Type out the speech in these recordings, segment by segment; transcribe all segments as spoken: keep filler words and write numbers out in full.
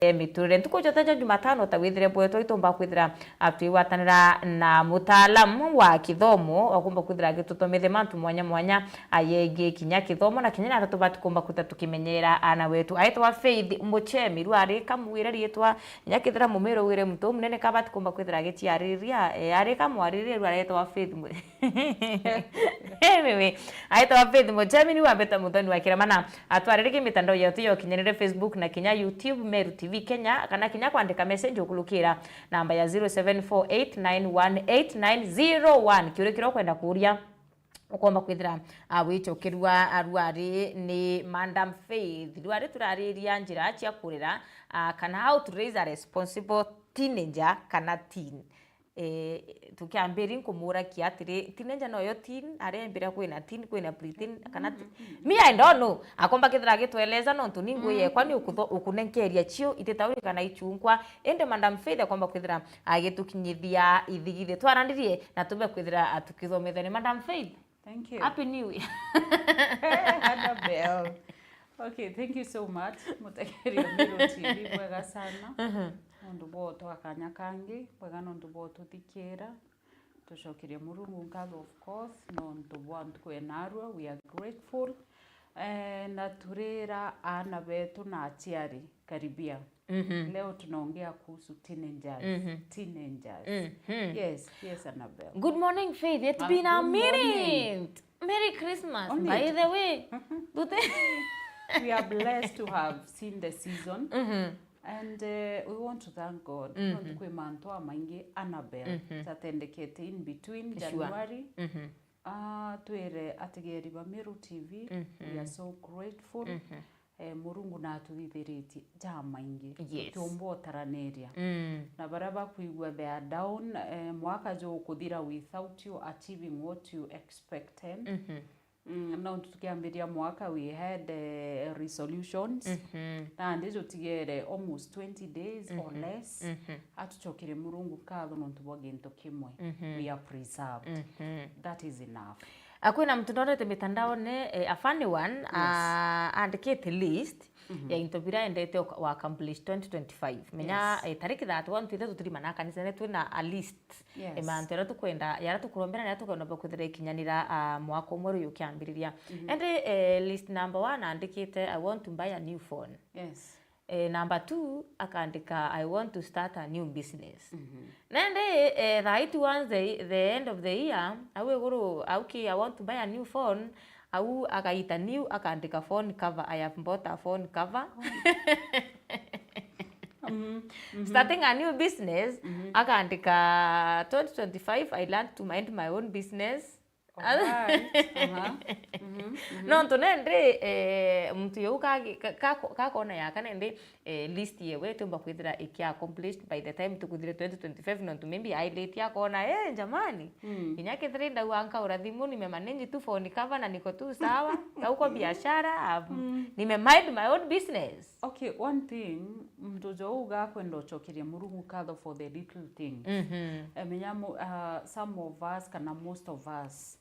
eh, miturire. Ntuku cio ta cia Jumatano, ta withire bwetwa, itumba kwithira, ah, twigwatanira na mutaalamu wa kithomo, akumba kwithira agituthomithia mantu mwanya mwanya, ah, yegii kinya kithomo, na kinya nata tubati kumba kwithira tukimenyera ana wetu. Aitwa Faith Muchemi, riu ari kamwire riitwa, kinya kethira mumiro wire muntu umunene kabati kumba kwithira agiciaririria, eh, ari kamwaririria, riu aretwa Faith Mu-, Anyway, aitwa Faith Muchemi, ni wambeta muthoni wa kirama na atwariririe mitandao yetu ya ukinyanire, Facebook na kinya YouTube, Meru T V Kenya, kana kinya kwandika message ukurukira namba ya zero seven four eight nine one eight nine zero one. Kiuria kiria ukwenda kuuria, ukomba kwithira, ah, wicokerua, ah, riu ari ni Madam Faith. Riu ari turariria njira cia kurera, ah, kana how to raise a responsible teenager kana teen. Eh, tukiambiri nkumuurakia atiri, teenager noyo teen, arembira kwina teen, kwina pre-teen, kana te-, me, I don't know. Akomba kethira agitweleza, nontu ni ngui yekwa ni ukutho-, ukunenkeria cio ititauri kana ichunkwa. Indi Madam Faith akomba kwithira agitukinyithia ithigithia twarandirie na tube kwithira tukithomethania. Madam Faith, Thank you. Happy New Year. Annabel. Okay, thank you so much. Mutegeria Meru T V, bwega sana. Mhm. Nontu bwa utwa kanya kangi, bwega nontu bwa ututhikira. Tucokerie Murungu nkatho, of course, nontu bwa ntuku ya narua. We are grateful. Eh, na turira aana betu na aciari karibia. Mhm. Leo tunaongea kuhusu teenagers. Mhm. Teenagers. Mhm. Yes, yes, Annabel. Good morning, Faith. It's Ah, been a good morning. minute. Merry Christmas, Only by it- the way. Dute- We are blessed to have seen the season. Mhm. And, eh, we want to thank God. Mhm. Nontu kwi mantu amaingi, Annabel, Mhm. jatendekete in between Sure. January. Mhm. Ah, twire ategeri ba Meru T V, Mhm. we are so grateful. Mhm. Eh, Murungu natuthithiritie jamaingi. Yes. Tutiumba utaraniria. Mm. Na baria bakwigua they are down, eh, mwaka jukuthira without you achieving what you expected. Mhm. Mm, nontu tukiambiria mwaka we had, eh, resolutions. Mhm. Nandi jutigere almost twenty days or Mhm. less. Mhm. Atucokerie Murungu nkatho nontu bwa gintu kimwe. Mhm. We are preserved. Mhm. That is enough. Ah, kwina muntu ndonete mitandaone, eh, a funny one, Yes. ah, andikite list Mhm. ya into biria endete uka-, wa accomplish twenty twenty-five. Menya, Yes. eh, tariki thirty-one twithe tutirimana kanisene twina a list. Yes. Eh, mantu jaria tukwenda, jaria tukurombera na jaria tukwenda kwithira ikinyanira, ah, mwaka umwe riu ukiambiriria. Mhm. Indi, eh, list number one andikite, "I want to buy a new phone." Yes. Eh, number two, akaandika, "I want to start a new business." Mhm. Nandi, eh, thaa ii towards the, the end of the year, au iguru, au ki, "I want to buy a new phone," au agaita new, akaandika, "Phone cover, I have bought a phone cover." Mhm, mhm. Starting a new business, Mhm. akaandika, "Twenty twenty-five, I learned to mind my own business." Alright. Aha. Mhm, mhm. Nontu nandi, eh, muntu yau kagi-, ka-, ka-, kakona yaka nandi, eh, list yewe itiumba kwithira ikia accomplished by the time tukuthire twenty twenty-five, nontu maybe ailiti akona, "Eh, jamani, Mm. kinya kethira ndau ankaura thimu, nimemanage tu phone cover na niko tu sawa, au kwa biashara, I've, Mm. nimemind my own business." Okay, one thing, muntu uju uga akwenda ucokeria Murungu nkatho for the little things. Mhm. Eh, menya mu-, ah, some of us kana most of us,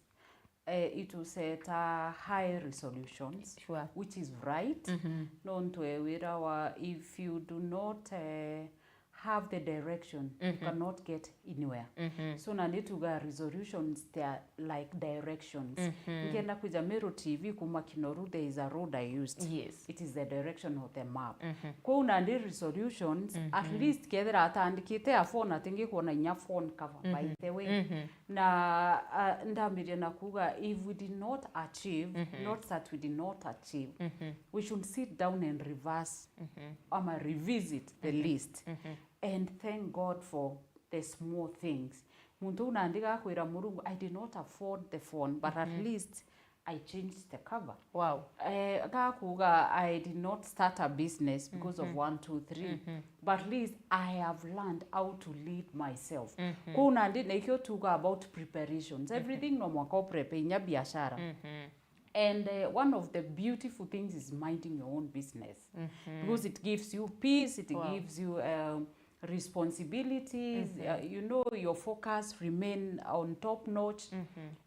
eh, itu set a high resolutions, Sure. which is right. Mhm. Nontu e wira wa, if you do not, eh, have the direction, you Mhm. cannot get anywhere. Mhm. So, nandi tuga resolutions, they are like directions. Mhm. Nkenda kwija Meru T V kuma Kinoru, there is a road I used. Yes. It is the direction of the map. Mhm. Kwou nandi resolutions, at Mhm. least kethira atandikite a phone, atingi kuona inya phone cover, by Mhm. the way. Mhm. Na, ah, ndambirie na kuga, if we did not achieve, Mhm. not that we did not achieve, Mhm. we should sit down and reverse Mhm. ama revisit the Mhm. list Mhm. and thank God for the small things. Muntu uu nandi gakwira Murungu, "I did not afford the phone, but at Mhm. least I changed the cover." Wow. Eh, gakuga, "I did not start a business because of Mhm. one, two, three, Mhm. but at least I have learned how to lead myself." Mhm. Kuu nandi nikio tuga about preparations. Mhm. Everything no mwaka uprep inya biashara. Mhm. And, eh, one of the beautiful things is minding your own business. Mhm. Because it gives you peace, it Wow. gives you, um, responsibilities, uh, you know, your focus remain on top notch.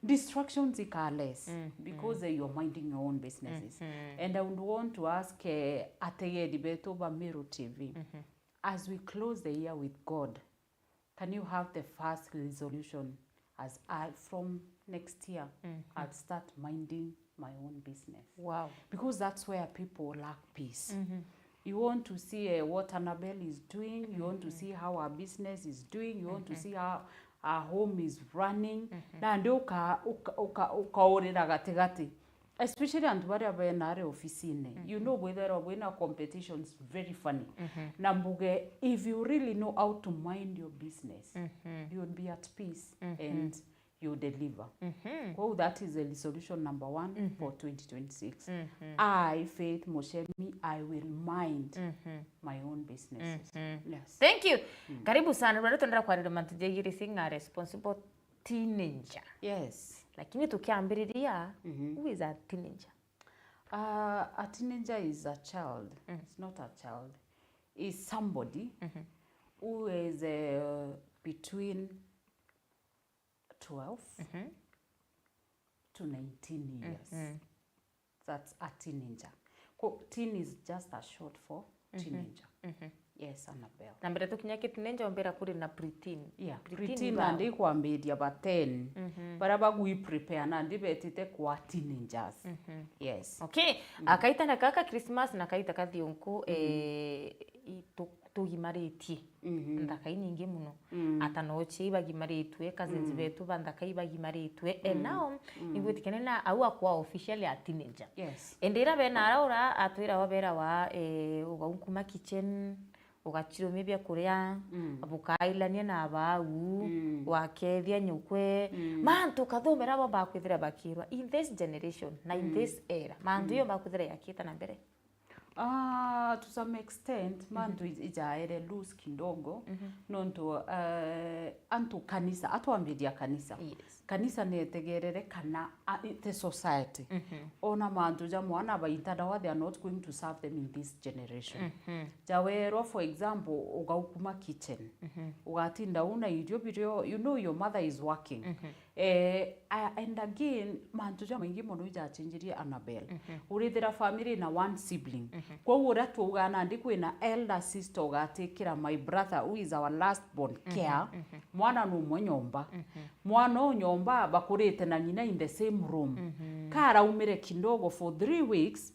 Distractions ika less because, uh, you're minding your own businesses. And I would want to ask, uh, ategeri betu ba Meru T V, as we close the year with God, can you have the first resolution as I, from next year, I'll start minding my own business? Wow. Because that's where people lack peace. You want to see, uh, what Annabelle is doing, you want to see how her business is doing, you want to see how her home is running. Nandi uka, uka, uka, ukaurira gatigati. Especially antu baria bena ari ofisine. You know, bwithirwa bwina competitions very funny. Na mbuge, if you really know how to mind your business, you will be at peace and you deliver. Kwou that is the resolution number one for twenty twenty-six. I, Faith Muchemi, I will mind my own businesses. Yes. Thank you. Karibu sana. Riu twendera kwarira mantu jegii raising a responsible teenager. Yes. Lakini tukiambiriria, who is a teenager? Uh, a teenager is a child. It's not a child. Is somebody who is, uh, between twelve to nineteen years. That's a teenager. Ko, teen is just a short for teenager. Yes, Annabelle. Na mbere tukinya ki teenager, ombera kuri na preteen. Yeah, preteen, preteen ba- nandi kwambiria ba ten. Bara bagwi prepare nandi betite kwa teenagers. Yes. Okay, akaita na kaka Christmas na kaita kathiunku, eh, i-, tu-, tugimaritie. Nthaka inyingi muno. Ata no cia ibagimaritue, cousins betu ba nthaka ibagimaritue. And now, igwitikene na au akwa officially a teenager. Yes. Indi ira bena araura atwira wa bera wa, eh, ugau kuma kitchen, ugachirumia bia kuria, bukailania na abau, wakethia nyukwe. Mantu kathumira bo bakwithira bakirwa in this generation na in this era. Mantu iyo bakwithira yakita na mbere. Ah, to some extent, mantu ij-, ijaere loose kidogo, nontu, eh, antu kanisa, atwambiria kanisa. Yes. Kanisa netegerere kana, ah, i-, the society. Ona mantu ja mwana baita dawa, they are not going to serve them in this generation. Jawerwa, for example, ugaukuma kitchen. Ugatinda una irio birio, you know your mother is working. Eh, a-, and again, mantu jamaingi mono ijachenjirie Annabelle. Urithira family na one sibling. Kwou uria twaugaa nandi kwina elder sister ugatikira my brother who is our last born care. Mwana numwe nyomba. Mwana u nyomba bakurite na ng'ina in the same room. Karaumire kidogo for three weeks,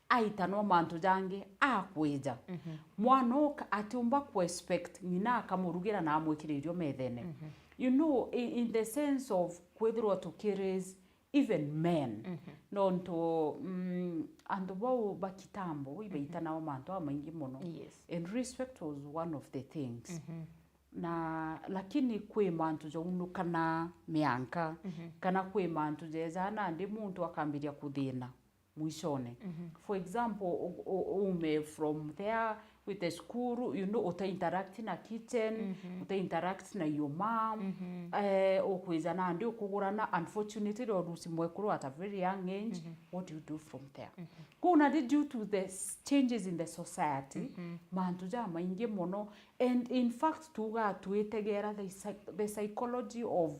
aitanwa mantu jangi akwija. Mwana u ka-, atiumba ku expect ng'ina akamurugira na amwikira irio methene. You know, in, in the sense of kwithirwa tukiraise even men. Nontu, mm, antu bau ba kitambo, ibaitanagwa mantu amaingi mono. Yes. And respect was one of the things. Na, lakini kwi mantu jaunukana mianka, kana kwi mantu jeja nandi muntu akambiria kuthina mwishone. For example, u-, u-, ume from there with the school, you know, uta interact na kitchen, uta interact na your mom, eh, ukwija nandi ukugurana, unfortunately, or usi mwekuru at a very young age, what do you do from there? Kuu nandi due to the s-, changes in the society, mantu jamaingi mono, and in fact, tuga twitegera the psy-, the psychology of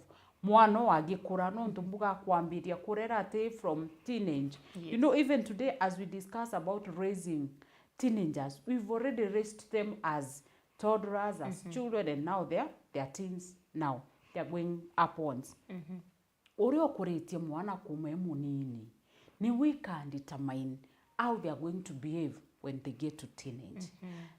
mwana agikura, nontu mbuga kwambiria kurera ati from teenage. You know, even today, as we discuss about raising teenagers, we've already raised them as toddlers, as children, and now they're, they're teens now. They're going upwards. Uria ukuritie mwana kuma e munini, niwe ika determine how they are going to behave when they get to teenage.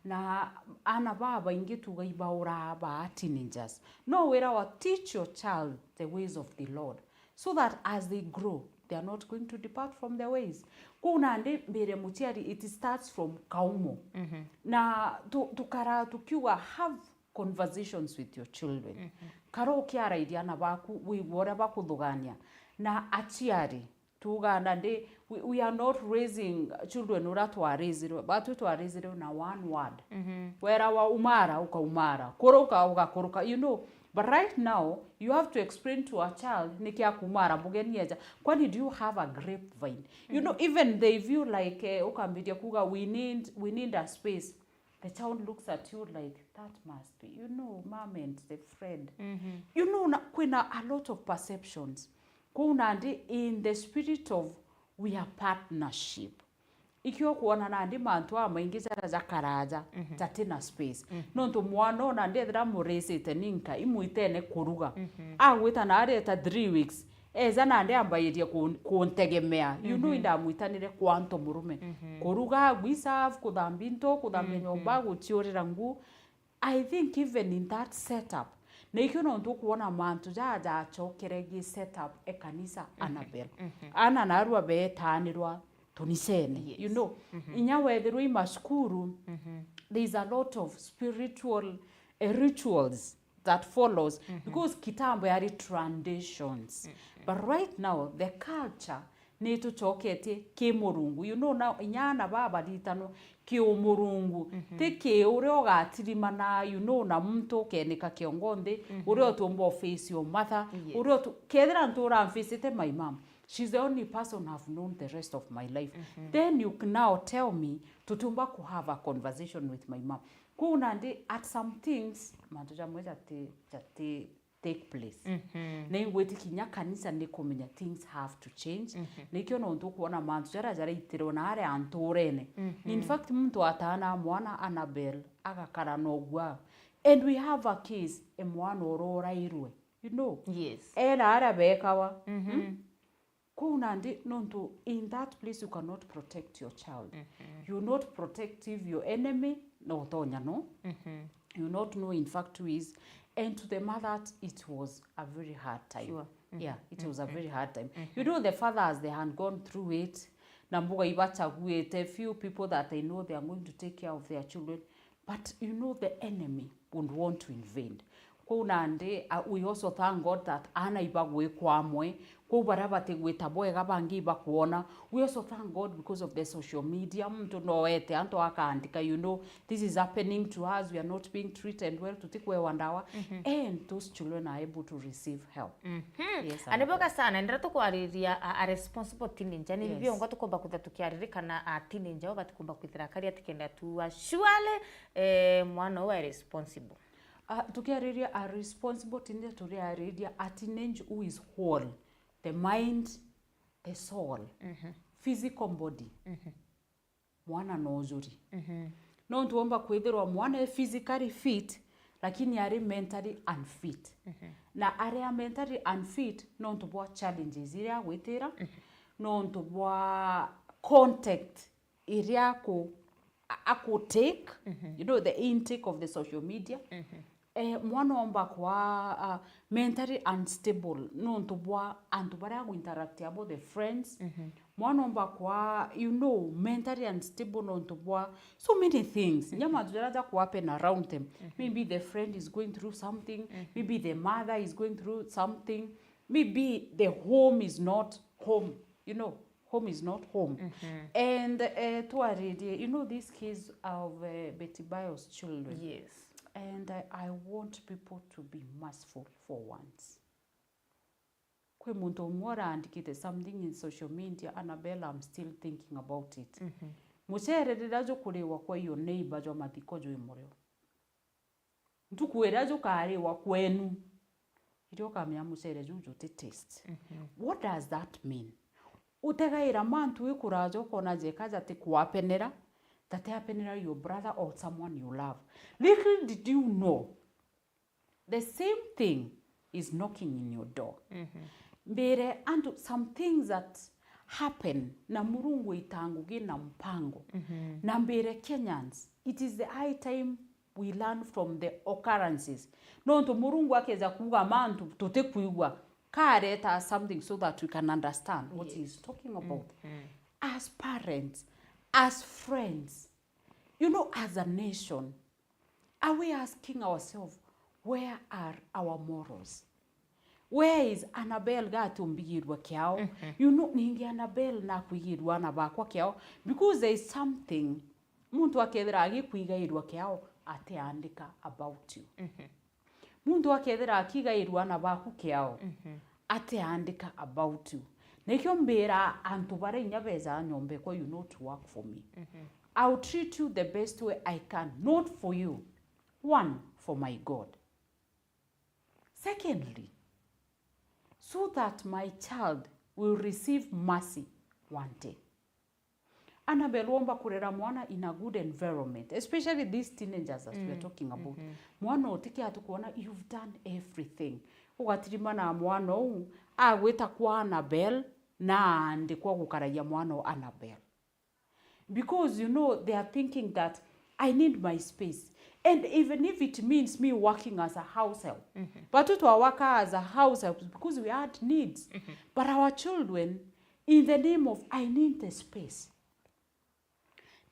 Na ana babaingi tuga ibaura ba teenagers. No wira wa teach your child the ways of the Lord, so that as they grow, they are not going to depart from their ways. Kuu nandi mbire muciari, it starts from kaumo. Na tu-, tukara tukiuga have conversations with your children. Kara ukiarairia ana baku, wigua uria bakuthugania. Na aciari, tuga nandi, we, we are not raising children uria twaraisirwe. Batu twaraisirwe na one word. Wera wa umara, ukaumara. Kuruka, ugakuruka. You know, but right now, you have to explain to a child, niki akumara, mugeni eja. Kwani do you have a grapevine? You know, even they view like, eh, ukambiria kuga, we need, we need a space. the child looks at you like, "That must be, you know, mom and the friend." You know, na, kwina a lot of perceptions. Kwou nandi, in the spirit of we are partnership, ikio kwona nandi mantu amaingi jara jakaraja, jatina space. Nontu mwana ona ndethira muricite ninka imwitene kuruga. Agwita na areta three weeks, eja nandi ambairie kun-, kuntegemea. You know, indamwitanire kwa antu murume. Kuruga, gwiserve, kuthambia into, kuthambia nyomba, guciurira nguu. I think even in that setup, na ikio nontu ukwona mantu jaa jacokere gi setup e kanisa, Annabel. Ana narua betanirwa tunisene, you know. Inya wethirwa i macukuru, there is a lot of spiritual, eh, rituals that follows, because kitambo yari traditions. But right now, the culture ni tucoketie ki Murungu. You know, na inya ana baba baritanwa ki umurungu. Ti ki uria ugatirimana, you know, na muntu ukenika kiongo nthi, uria utumba ofisi umatha, uria utu-, kethira ntura mfisite my mom, she's the only person I've known the rest of my life. Then you can now tell me, tutiumba ku have a conversation with my mom. Kwou nandi, at some things, mantu jamwe jati, jati take place. Na ingwiti kinya kanisa ni kumenya things have to change. Nikio nontu ukwona mantu jaria jaraitirwe na aria anturene. In fact, muntu atana mwana Annabel agakara na ugwa. And we have a case, e mwana urorairwe, you know. Yes. Era aria bekawa. Kwou nandi, nontu in that place you cannot protect your child. You not protect if your enemy, no utonya, no? You not know, in fact, who is. And to the mother, it was a very hard time. Sure. Yeah, it was a very hard time. You know, the father has the hand gone through it, na mbuga ibachaguite few people that they know they are going to take care of their children. But you know, the enemy would want to invade. Kwou nandi, uh, we also thank God that ana ibagwikwa amwe. Kwou baria batigwita bwega bangi ibakwona. We also thank God because of the social media. Muntu no ete antu akaandika, you know, "This is happening to us, we are not being treated well, tutikwewa ndawa." And those children are able to receive help. Yes, Annabel. Boga sana, ndira tukwariria a, a responsible teenager. Ni biongo tukomba kwitha tukiaririkana a teenager, o batikomba kwithira kari atikenda tuwa. Surely, eh, mwana uwe responsible. Ah, tukiariria a responsible teenager, turiariria a teenage who is whole, the mind, the soul, physical body. Mwana no ujuri. Nontu womba kwithirwa mwana e physically fit, lakini ari mentally unfit. Na aria mentally unfit, nontu bwa challenges iria agwitira, nontu bwa contact iria aku-, a-, aku take, you know, the intake of the social media. Eh, mwana omba kwa, uh, mentally unstable, nontu bwa antu baria agu interact abo, the friends. Mwana omba kwa, you know, mentally unstable, nontu bwa so many things. Nya mantu jaria jaku happen around them. Maybe the friend is going through something, maybe the mother is going through something, maybe the home is not home, you know. Home is not home. And, eh, twaririe, you know, this case of, eh, Betty Bio's children. Yes. And I, I want people to be merciful for once. Kwi muntu umwe urandikite something in social media, "Annabel, I'm still thinking about it." Mucere riria jukuriwa kwa iyo neighbor jwa mathiko jwi murio. Ntuku iria jukariwa kwenu, irio ukamenya mucere juu juti taste. What does that mean? Utegaira mantu ikuraja ukona jeka jati kwapenera, jati apenera your brother or someone you love. Little did you know, the same thing is knocking in your door. Mbire antu, some things that happen na Murungu ita ngugi na mpango. Na mbire Kenyans, it is the high time we learn from the occurrences. Nontu Murungu akeja kuuga mantu tutikwigua, kareta something so that we can understand what he is talking about. As parents, as friends, you know, as a nation, are we asking ourselves, where are our morals? Where is Annabel gati umbigirwa kiao? You know, ningi Annabel nakwigirwa ana bakwa kiao, because there is something, muntu akethira agikwigairwa kiao, atiandika about you. Muntu akethira akigairwa ana baku kiao, atiandika about you. Nikio mbira antu baria inya beja nyomba ekwa, you not work for me. I'll treat you the best way I can, not for you. One, for my God. Secondly, so that my child will receive mercy one day. Annabel, womba kurera mwana in a good environment, especially these teenagers as we are talking about. Mwana utikia ati kuona you've done everything. Ugatirimana mwana uu, agwita kwa Annabel, na andikwa gukaragia mwana o Annabel. Because, you know, they are thinking that I need my space. And even if it means me working as a house help. But tu twawaka as a house help because we had needs. But our children, in the name of I need the space.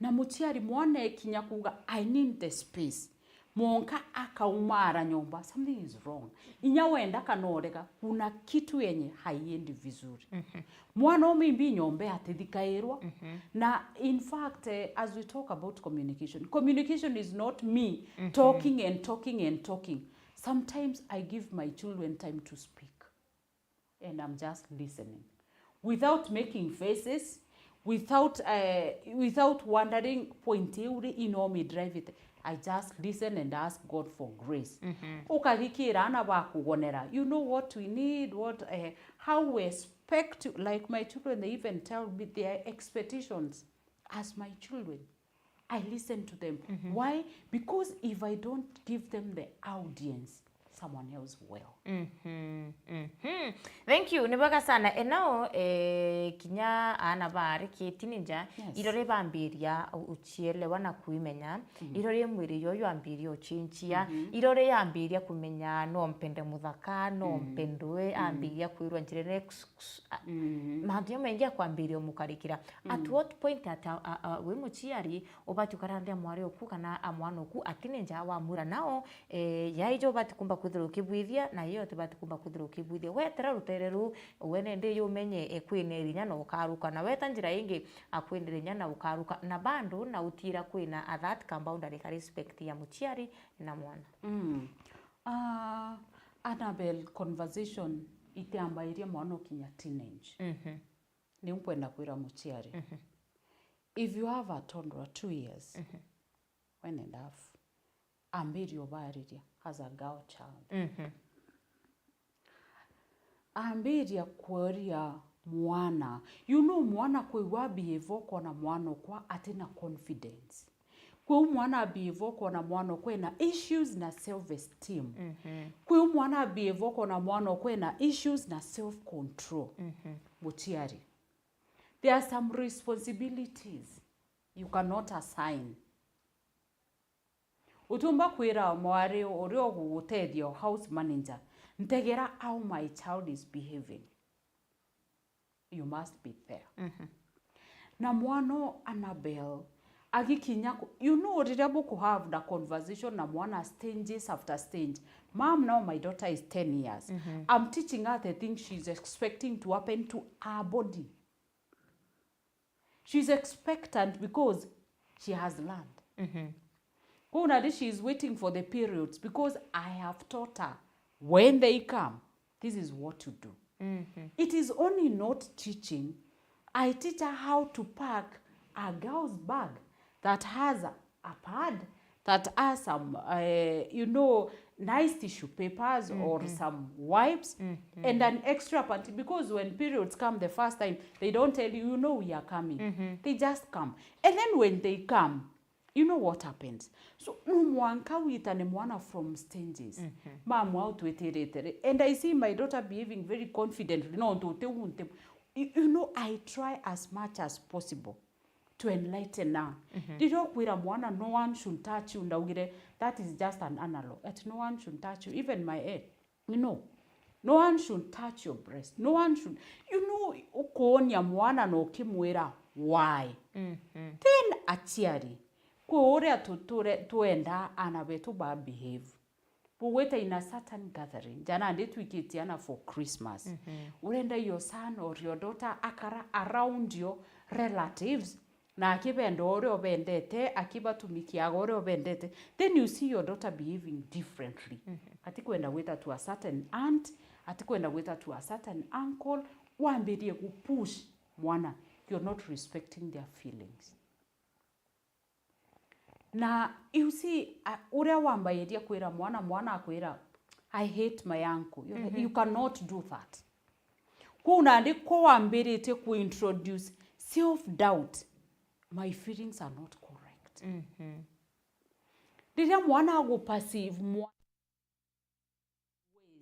Na muciari mwana ekinya kuuga, "I need the space." Mwanka akaumara nyomba, something is wrong. Inya wenda kana urega, kuna kitu yenye haiendi vizuri. Mwana maybe nyomba atithikairwa. Na in fact, eh, as we talk about communication, communication is not me talking and talking and talking. Sometimes I give my children time to speak. And I'm just listening. Without making faces, without, uh, without wondering point iu ri ino me drive it. I just listen and ask God for grace. Ukagikira ana bakugonera. You know what we need, what, uh, how we expect, like my children, they even tell me their expectations as my children. I listen to them. Why? Because if I don't give them the audience, someone else will. Thank you. Ni bwega sana. Enao, eh, kinya ana bari ki teenager, yes, irore bambiria u-, uchielewa na kuimenya. Irore mwiri yoyo ambiria uchinchia. Irore yambiria kumenya no mpende muthaka, no mpendwe, ambiria kwirwa njira next. Mantu jamaingi akwambiria umukarikira. At what point ata, a, a, wi muciari ubati ukaranthia mwari oku kana a mwana oku a teenager wamwira nao, eh, yaijo ubati kumba kwithirwa ukibwithia na iyo utibati kumba kwithirwa ukibwithia. Wetera rutere ruu, we nende umenye, eh, kwina irinya na ukaruka. Na weta njira ingi, akwinire inya na ukaruka. Na bado na utiira kwina a that ka boundary ka respect ya muciari na mwana. Ah, Annabel, conversation itiambairia mwana ukinya teenage. Niu nkwenda kwira muciari. If you have a toddler two years, when and half, ambiria ubariria as a girl child. Ambiria kuria mwana. You know, mwana kwigua abehave ukona mwana okwa atina confidence. Kwou mwana abehave ukona mwana okwa ena issues na self esteem. Kwou mwana abehave ukona mwana okwa ena issues na self control. Muciari. There are some responsibilities you cannot assign. Utiumba kwira mwari uria ugugutethia, house manager, "Ntegera how my child is behaving." You must be there. Na mwana Annabel agikinya ku-, you know, riria buku have the conversation na mwana stages after stage. Mom, now my daughter is ten years. I'm teaching her the thing she's expecting to happen to her body. She's expectant because she has learned. Kwou nandi she is waiting for the periods because I have taught her when they come, this is what to do. It is only not teaching. I teach her how to pack a girl's bag that has a, a pad that has some, uh, you know, nice tissue papers or some wipes and an extra panty, because when periods come the first time, they don't tell you, you know, we are coming. They just come. And then when they come, you know what happens? So, no mwanka witane mwana from stages. Mamu au twitiritire. And I see my daughter behaving very confidently. No, ntu uti unte. You, you know, I try as much as possible to enlighten her. Riria ukwira mwana, "No one should touch you," ndaugire, "That is just an analog." Ati, "No one should touch you, even my head." You know, "No one should touch your breast. No one should," you know, ukonia mwana na ukimwira why. Then aciari, kwi uria tu-, ture-, twenda ana betu ba behave. Bugwite in a certain gathering, jana ndi twikitie ana for Christmas. Urenda your son or your daughter akara around your relatives, na akibenda uria ubendete, akibatumikiaga uria ubendete, then you see your daughter behaving differently. Atikwenda gwita to a certain aunt, atikwenda gwita to a certain uncle, wambirie kupush mwana, you're not respecting their feelings. Na you see, a-, uria wambairia kwira mwana, mwana akwira, "I hate my uncle." You, you cannot do that. Kuu nandi ko wambiritie kuintroduce self-doubt, "My feelings are not correct." Riria mwana aguperceive mwa-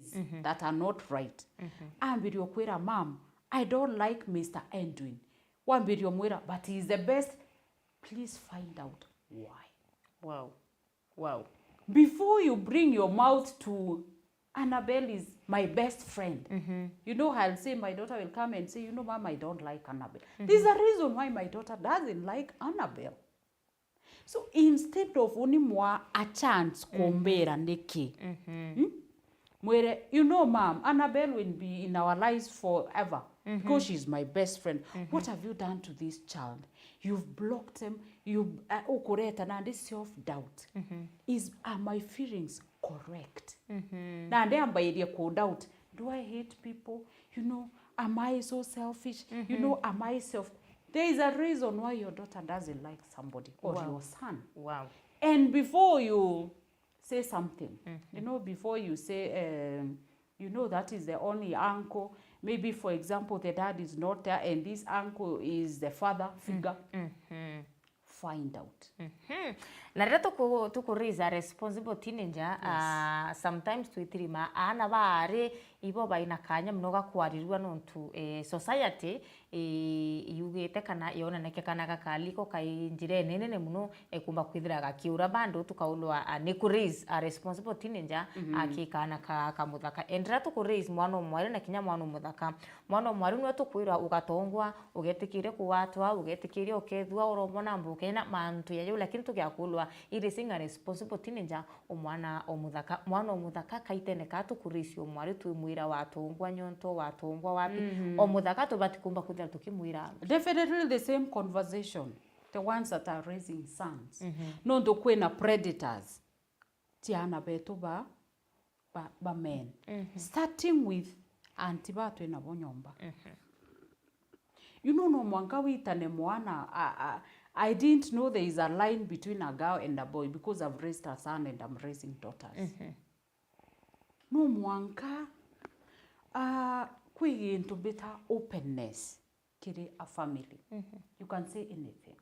ways that are not right, ambirie kwira, "Mom, I don't like Mister Edwin." Wambirie mwira, "But he is the best." Please find out why. Wow. Wow. Before you bring your mouth to, "Annabel is my best friend." You know, I'll say, my daughter will come and say, "You know, Mom, I don't like Annabel." There's a reason why my daughter doesn't like Annabel. So instead of unimwa a chance kumbira niki, hmm? Mwire, "You know, Mom, Annabel will be in our lives forever because she's my best friend." What have you done to this child? You've blocked him, you, uh, ukureta nandi self-doubt. Is, are my feelings correct? Nandi ambairie ku-doubt, "Do I hate people? You know, am I so selfish? You know, am I self-" There is a reason why your daughter doesn't like somebody or your son. Wow. And before you say something, you know, before you say, um, "You know, that is the only uncle." Maybe, for example, the dad is not there and this uncle is the father figure. Find out. Na riria tuku, tuku raise a responsible teenager, ah, sometimes twithirima aana baari ibo baina kanya mono ga kwarirua nontu, eh, society, eh, yugite kana yonaneke kana gakari ko kai njira inene mono, eh, kumba kwithira gakiura. Bado tukaulwa, ah, ni ku raise a responsible teenager, ah, ki kaana ka, ka muthaka. And riria tuku raise mwana umwari na kinya mwana umuthaka, mwana umwari niwe tukwirwa ugatongwa, ugetikiria kugwatwa, ugetikiria ukethua uromona mbuke na mantu ya jau, lakini tugiakulwa i raising a responsible teenager, o mwana o muthaka. Mwana o muthaka kaitene ka tukurisi o mwari twimwira watongwa nyonto, watongwa wapi. O muthaka tubati kumba kwithira tukimwira. Definitely the same conversation, the ones that are raising sons. Nontu kwina predators, ciana betu ba, ba, ba men. Starting with anti ba twinabo nyomba. You know, no mwanka witane mwana, a, a, I didn't know there is a line between a girl and a boy because I've raised a son and I'm raising daughters. No mwanka, ah, kwi gintu mbita openness kiri a family. You can say anything.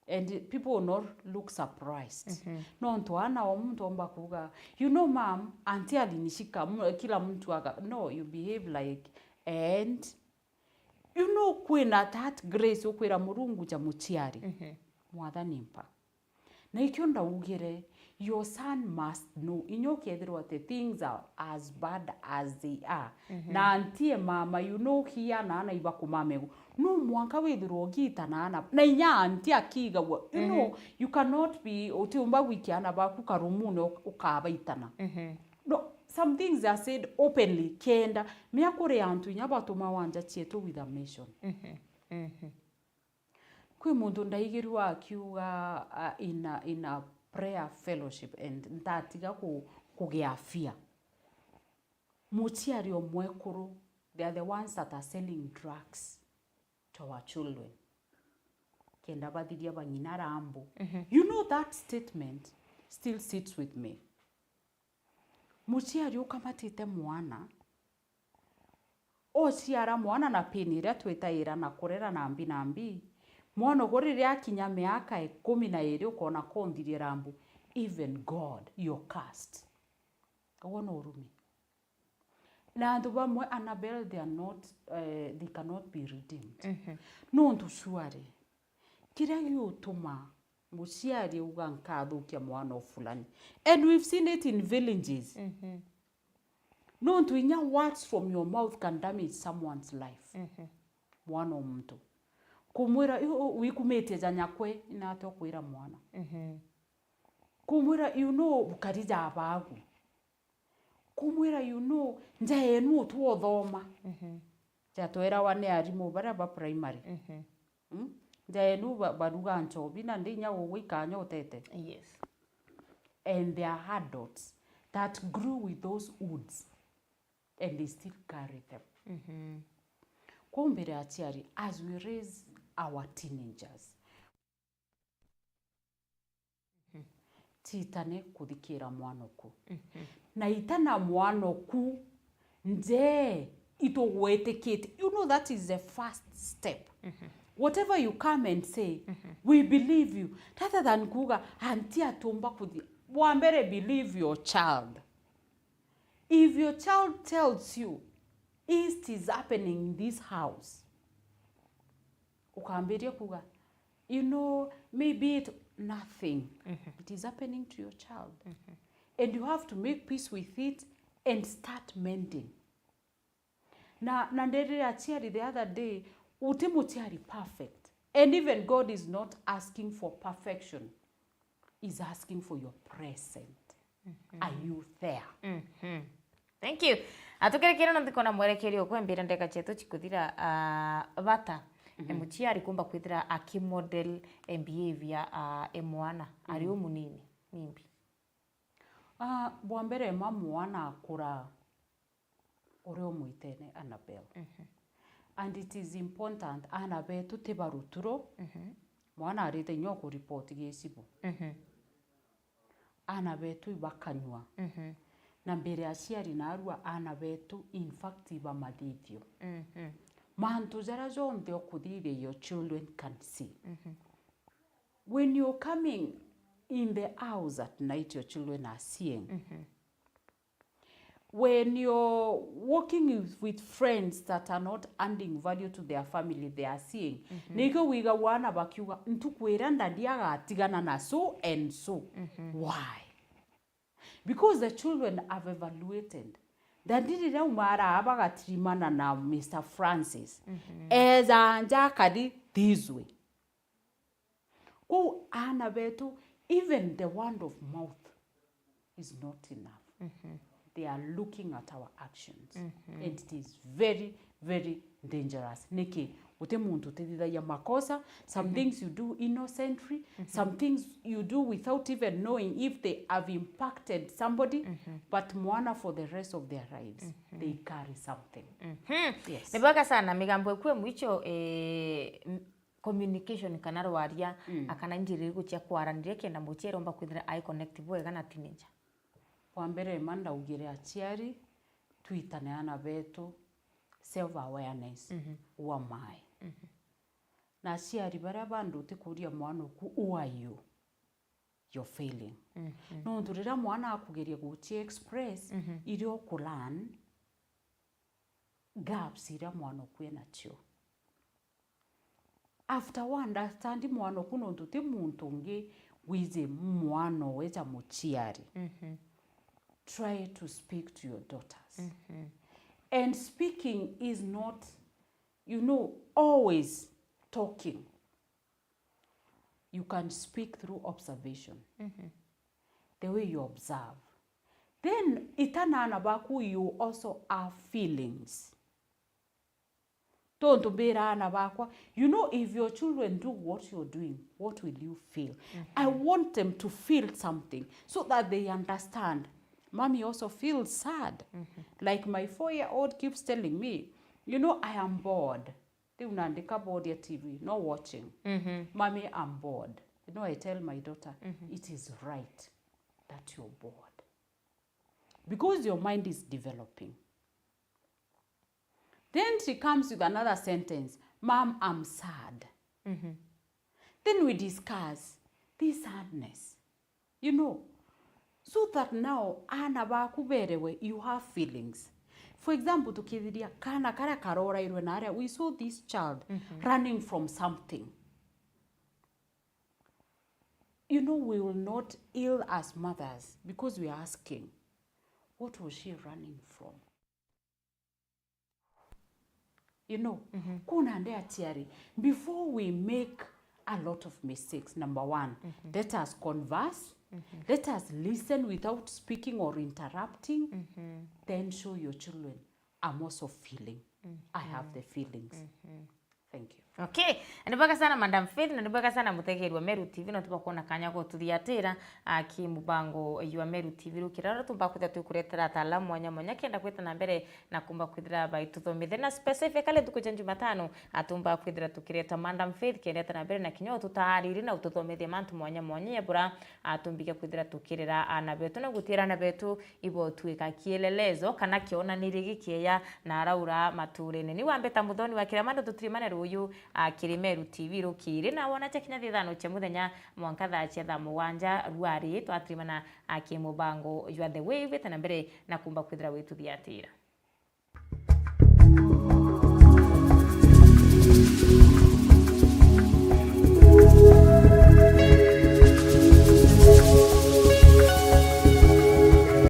And people will not look surprised. Nontu ana o muntu omba kuuga, "You know, Mom, auntie alinishika," mu-, kila mtu aga, no, you behave like, and you know, kwina that grace ukwira Murungu ja muciari, "Mwathani mpa." Na ikio ndaugire, your son must know. Inya ukethirwa ati things are as bad as they are. Na antie mama, you know, hia na ana ibakumamegu. No mwanka withirwa ugiita na ana. Na inya anti akigagua. You know, you cannot be, utiumba gwikia ana baku karumune uk-, ukabaitana. No, some things are said openly, kenda. Mea kuri antu inya batuma wanja cietu with a mission. Kwi muntu ndaigirua akiuga, uh, in a, in a prayer fellowship, and ntatiga ku-, kugia fear. Muciari o mwekuru, they are the ones that are selling drugs to our children. Kenda bathiria bang'ina rambu. You know that statement still sits with me. Muciari ukamatite mwana, ociara mwana na pain iria twitaira na kurera na mbi na mbi, mwana ugu riria akinya miaka ikumi na iri ukona konthirie rambu, even God, you're cursed. Uguo no urumi. Na antu bamwe, Annabel, they are not, eh, they cannot be redeemed. Nontu surely, kiria giutuma muciari auga, "Nkathukia mwana o fulani." And we've seen it in villages. Nontu inya words from your mouth can damage someone's life. Mwana o muntu. Kumwira, "Yu, u-, wikumitie ja nyakwe," inate ukwira mwana. Kumwira, "You know, bukari ja bagu." Kumwira, "You know, nja yenu utwothoma." Jatwerawa ni arimu baria ba primary. Mm? Nja yenu ba-, baruga nchobi na ndi inya gugwikanya utete. Yes. And they are adults that grew with those woods and they still carry them. Kwou mbere aciari, as we raise our teenagers, Tiitane kuthikira mwanoku. Na itana mwanoku, njee itugwitikite. You know, that is the first step. Whatever you come and say, we believe you. Rather than kuuga, "Anti atumba kuthi-," wa mbere, believe your child. If your child tells you, "It is happening in this house," ukambiria kuuga, "You know, maybe it," nothing. It is happening to your child. And you have to make peace with it and start mending. Na, na nderire aciari the other day, uti muciari perfect. And even God is not asking for perfection. He's asking for your present. Are you there? Thank you. Atukirikire na nthiko na mwerekerio ukwembira ndeka cietu cikuthira, ah, bata, e muciari kumba kwithira aki model e behavior, ah, e mwana ari umunini, nimbi? Ah, bwa mbere, ma mwana akura uria umwitene Annabel. And it is important, aana betu ti baruturo. Mwana arite inya ukuripoti gicibu. Aana betu ibakanyua. Na mbere aciari narua aana betu, in fact, ibamathithio. Mantu jaria jonthe ukuthithia, your children can see. When you're coming in the house at night, your children are seeing. When you're walking with, with friends that are not adding value to their family, they are seeing. Nikio wiga wana bakiuga, "Ntuku iria ndadi agatigana na so and so." Why? Because the children have evaluated. Ndadi riria umara bagatirimana na Mister Francis, ejanja akari this way. Kwou aana betu, even the word of mouth is not enough. They are looking at our actions. And it is very, very dangerous. Niki? Guti muntu utithithagia makosa. Some things you do innocently, some things you do without even knowing if they have impacted somebody, but mwana, for the rest of their lives, they carry something. Yes. Ni bwega sana, migambo ikue mwicho, eh, m-, communication kana rwaria, akana njira iriku cia kwaraniria kenda muciari omba kwithira ai connect bwega na teenager? Wa mbere, ma ndaugire aciari, twitane aana betu self awareness. Who am I? Na aciari baria bandu utikuria mwana oku, "Who are you?" You're failing. Nontu riria mwana akugeria guci express, iria ukulearn gaps iria mwana oku enacio. After wa understand mwana oku, nontu ti muntu ungi wiji mwana owe ja muciari. Try to speak to your daughters. And speaking is not, you know, always talking. You can speak through observation. The way you observe. Then, itana aana baku, you also have feelings. Tontu mbira aana bakwa, you know, if your children do what you're doing, what will you feel? I want them to feel something so that they understand. Mommy also feels sad. Like my four-year-old keeps telling me, "You know, I am bored." Riu nandi kaboria T V, no watching. "Mommy, I'm bored." You know, I tell my daughter, "It is right that you're bored. Because your mind is developing." Then she comes with another sentence, "Mom, I'm sad." Then we discuss this sadness. You know, so that now aana baku berewe you have feelings. For example, tukithiria kaana karia karorairwe na aria, we saw this child running from something. You know, we will not ill as mothers because we are asking, "What was she running from?" You know, kuna nde aciari, before we make a lot of mistakes, number one, let us converse, let us listen without speaking or interrupting, then show your children, "I'm also feeling. I have the feelings." Thank you. Okay, ni bwega sana Madam Faith, na ni bwega sana mutegeeri wa Meru T V, na tubakwona kanya gututhiatira, ah, ki mubango jwa Meru T V rukira, uria tumba kwithira twikuretera ataalamu mwanya mwanya kenda kwita na mbere na kumba kwithira baituthomithia, na specifically ntuku cia Jumatano, ah, tumba kwithira tukireta Madam Faith kendete na mbere na kinya ututaariri na ututhomithia mantu mwanya mwanya ya bura, ah, tumbige kwithira tukirera aana betu na gutira aana betu ibo twika kielelezo kana kionaniri gikieya na araura maturene. Ni wambeta muthoni wa kiria mandu tutirimane ruyu, ah, kiri Meru T V rukiri, na wona cia kinya thithano cia muthenya mwanka thaa cia thaa mugwanja rwari twatirimana, ah, ki mubango jwa The Wave, wite na mbere na kumba kwithira wituthiatira.